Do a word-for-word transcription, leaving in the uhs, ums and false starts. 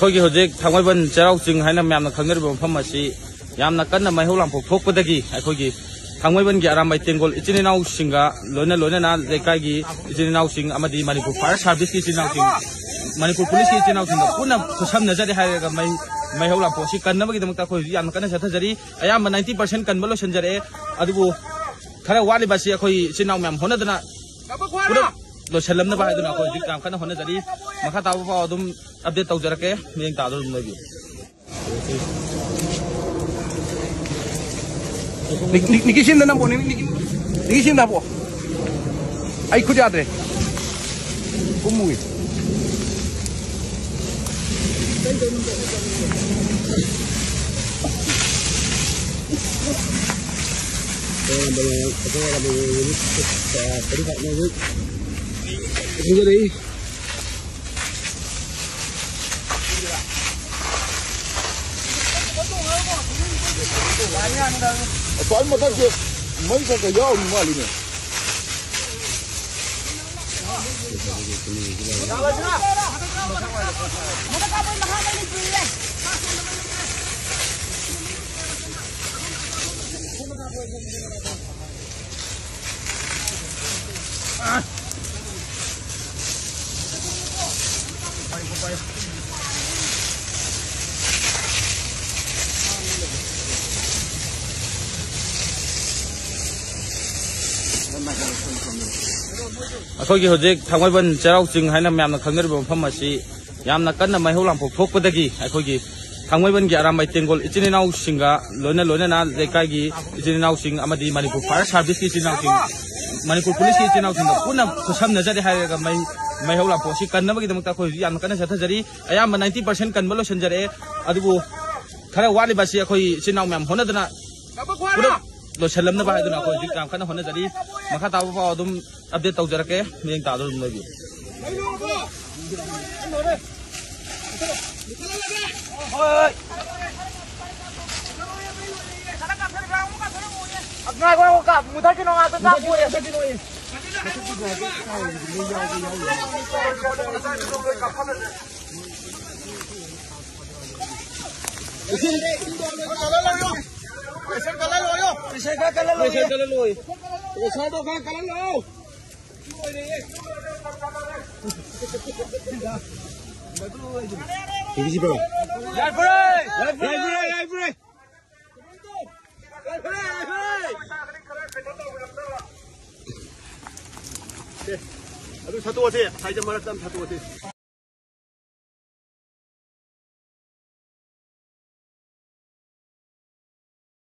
ꯑꯩꯈꯣꯏꯒꯤ ꯍꯧꯖꯤꯛ ꯊꯥꯡꯃꯩꯕꯟ ꯆꯩꯔꯥꯎ ꯆꯤꯡ ꯍꯥꯏꯅ ꯃꯌꯥꯝꯅ ꯈꯪꯅꯔꯤꯕ ꯃꯐꯝ ꯑꯁꯤ ꯌꯥꯝꯅ ꯀꯟꯅ ꯃꯩꯍꯧ ꯂꯥꯡꯄꯣꯛ ꯊꯣꯛꯄꯗꯒꯤ ꯑꯩꯈꯣꯏꯒꯤ ꯊꯥꯡꯃꯩꯕꯟꯒꯤ ꯑꯔꯥꯝꯕꯥꯏ ꯇꯦꯡꯒꯣꯜ ꯏꯆꯤꯟ ꯏꯅꯥꯎꯁꯤꯡꯒ ꯂꯣꯏꯅ ꯂꯣꯏꯅꯅ ꯂꯩꯀꯥꯏꯒꯤ ꯏꯆꯤꯟ ꯏꯅꯥꯎꯁꯤꯡ ꯑꯃꯗꯤ ꯃꯅꯤꯄꯨꯔ ꯐꯥꯌꯔ ꯁꯥꯔꯚꯤꯁꯀꯤ ꯏꯆꯤꯟ ꯏꯅꯥꯎꯁꯤꯡ, ꯃꯅꯤꯄꯨꯔ ꯄꯨꯂꯤꯁꯀꯤ ꯏꯆꯤꯟ ꯏꯅꯥꯎꯁꯤꯡꯒ ꯄꯨꯟꯅ ꯈꯨꯠꯁꯝꯅꯖꯔꯤ ꯍꯥꯏꯔꯒ ꯃꯩ, ꯃꯩꯍꯧ ꯂꯥꯡꯄꯣꯛ ꯑꯁꯤ ꯀꯟꯅꯕꯒꯤꯗꯃꯛꯇ ꯑꯩꯈꯣꯏ ꯍꯧꯖꯤꯛ ꯌꯥꯝꯅ ꯀꯟꯅ ꯆꯠꯊꯖꯔꯤ꯫ ꯑꯌꯥꯝꯕ ꯅꯥꯏꯟꯇꯤ ꯄꯥꯔꯁꯦꯟ ꯀꯟꯕ ꯂꯣꯏꯁꯤꯟꯖꯔꯛꯑꯦ꯫ ꯑꯗꯨꯕꯨ ꯈꯔ ꯋꯥꯠꯂꯤꯕ ꯑꯁꯤ ꯑꯩꯈꯣꯏ ꯏꯆꯤꯟ ꯏꯅꯥꯎ ꯃꯌꯥꯝ ꯍꯣꯠꯅꯗꯅ ꯄꯨꯂꯞ ꯂꯣꯏꯁꯤꯜꯂꯝꯅꯕ ꯍꯥꯏꯗꯨꯅ ꯑꯩꯈꯣꯏ ꯍꯧꯖꯤꯛ ꯌꯥꯝ ꯀꯟꯅ ꯍꯣꯠꯅꯖꯔꯤ꯫ ꯃꯈꯥ ꯇꯥꯕ ꯄꯥꯎ ꯑꯗꯨꯝ ꯑꯞꯗꯦꯠ ꯇꯧꯖꯔꯛꯀꯦ꯫ ꯃꯤꯠꯌꯦꯡ ꯇꯥꯗꯨꯅ ꯑꯗꯨꯝ ꯂꯩꯕꯤꯌꯨ꯫ ꯅꯤꯛ-, ꯅꯤꯛ-, ꯅꯤꯛꯀꯤ ꯁꯤꯝꯗ ꯅꯝꯃꯣ, ꯅꯤꯛ-, ꯅꯤꯛ-, ꯅꯤꯛꯀꯤ ꯁꯤꯝꯗ ꯍꯥꯞꯄꯣ꯫ ꯑꯩ ꯈꯨꯠ ꯌꯥꯗ꯭ꯔꯦ꯫ ꯀꯨꯝꯃꯨꯏ꯫ ꯑꯁ꯭ꯋꯥꯏ ꯃꯊꯛꯁꯦ ꯃꯩ ꯈꯔ ꯈꯔ ꯌꯥꯎꯔꯤ ꯃꯥꯜꯂꯤꯅꯦ꯫ ꯑꯩꯈꯣꯏꯒꯤ ꯍꯧꯖꯤꯛ ꯊꯥꯡꯃꯩꯕꯟ ꯆꯩꯔꯥꯎ ꯆꯤꯡ ꯍꯥꯏꯅ ꯃꯌꯥꯝꯅ ꯈꯪꯅꯔꯤꯕ ꯃꯐꯝ ꯑꯁꯤ ꯌꯥꯝꯅ ꯀꯟꯅ ꯃꯩꯍꯧ ꯂꯥꯡꯄꯣꯛ ꯊꯣꯛꯄꯗꯒꯤ ꯑꯩꯈꯣꯏꯒꯤ ꯊꯥꯡꯃꯩꯕꯟꯒꯤ ꯑꯔꯥꯝꯕꯥꯏ ꯇꯦꯡꯒꯣꯜ ꯏꯆꯤꯟ ꯏꯅꯥꯎꯁꯤꯡꯒ ꯂꯣꯏꯅ ꯂꯣꯏꯅꯅ ꯂꯩꯀꯥꯏꯒꯤ ꯏꯆꯤꯟ ꯏꯅꯥꯎꯁꯤꯡ ꯑꯃꯗꯤ ꯃꯅꯤꯄꯨꯔ ꯐꯥꯌꯔ ꯁꯥꯔꯚꯤꯁꯀꯤ ꯏꯆꯤꯟ ꯏꯅꯥꯎꯁꯤꯡ, ꯃꯅꯤꯄꯨꯔ ꯄꯨꯂꯤꯁꯀꯤ ꯏꯆꯤꯟ ꯏꯅꯥꯎꯁꯤꯡꯒ ꯄꯨꯟꯅ ꯈꯨꯠꯁꯝꯅꯖꯔꯤ ꯍꯥꯏꯔꯒ ꯃꯩ, ꯃꯩꯍꯧ ꯂꯥꯡꯄꯣꯛ ꯑꯁꯤ ꯀꯟꯅꯕꯒꯤꯗꯃꯛꯇ ꯑꯩꯈꯣꯏ ꯍꯧꯖꯤꯛ ꯌꯥꯝꯅ ꯀꯟꯅ ꯆꯠꯊꯖꯔꯤ꯫ ꯑꯌꯥꯝꯕ ꯅꯥꯏꯟꯇꯤ ꯄꯥꯔꯁꯦꯟ ꯀꯟꯕ ꯂꯣꯏꯁꯤꯟꯖꯔꯛꯑꯦ꯫ ꯑꯗꯨꯕꯨ ꯈꯔ ꯋꯥꯠꯂꯤꯕ ꯑꯁꯤ ꯑꯩꯈꯣꯏ ꯏꯆꯤꯟ ꯏꯅꯥꯎ ꯃꯌꯥꯝ ꯍꯣꯠꯅꯗꯅ ꯄꯨꯂꯞ ꯂꯣꯏꯁꯤꯜꯂꯝꯅꯕ ꯍꯥꯏꯗꯨꯅ ꯑꯩꯈꯣꯏ ꯍꯧꯖꯤꯛ ꯌꯥꯝ ꯀꯟꯅ ꯍꯣꯠꯅꯖꯔꯤ꯫ ꯃꯈꯥ ꯇꯥꯕ ꯄꯥꯎ ꯑꯗꯨꯝ ꯑꯞꯗꯦꯠ ꯇꯧꯖꯔꯛꯀꯦ꯫ ꯃꯤꯠꯌꯦꯡ ꯇꯥꯗꯨꯅ ꯑꯗꯨꯝ ꯂꯩꯕꯤꯌꯨ꯫ ꯉꯥꯏꯈꯣ, ꯉꯥꯏꯈꯣ, ꯀꯥ-, ꯃꯨꯊꯠꯈꯤꯅꯣ, ꯉꯥꯛꯇ ꯆꯥꯛ ꯄꯨꯔꯦ꯫ ꯄ꯭ꯔꯦꯁꯔ ꯈꯔ ꯀꯜꯍꯜꯂꯣ꯫ ꯄ꯭ꯔꯦꯁꯔꯗꯣ ꯈꯔ ꯀꯜꯍꯜꯂꯣ꯫ ꯌꯥꯏꯐꯔꯦ! ꯌꯥꯏꯐꯔꯦ! ꯌꯥꯏꯐꯔꯦ! ꯑꯗꯨ ꯁꯠꯇꯣꯛꯑꯁꯦ, ꯁꯥꯏꯗ ꯃꯔꯛꯇ ꯑꯃ ꯁꯠꯇꯣꯛꯑꯁꯦ꯫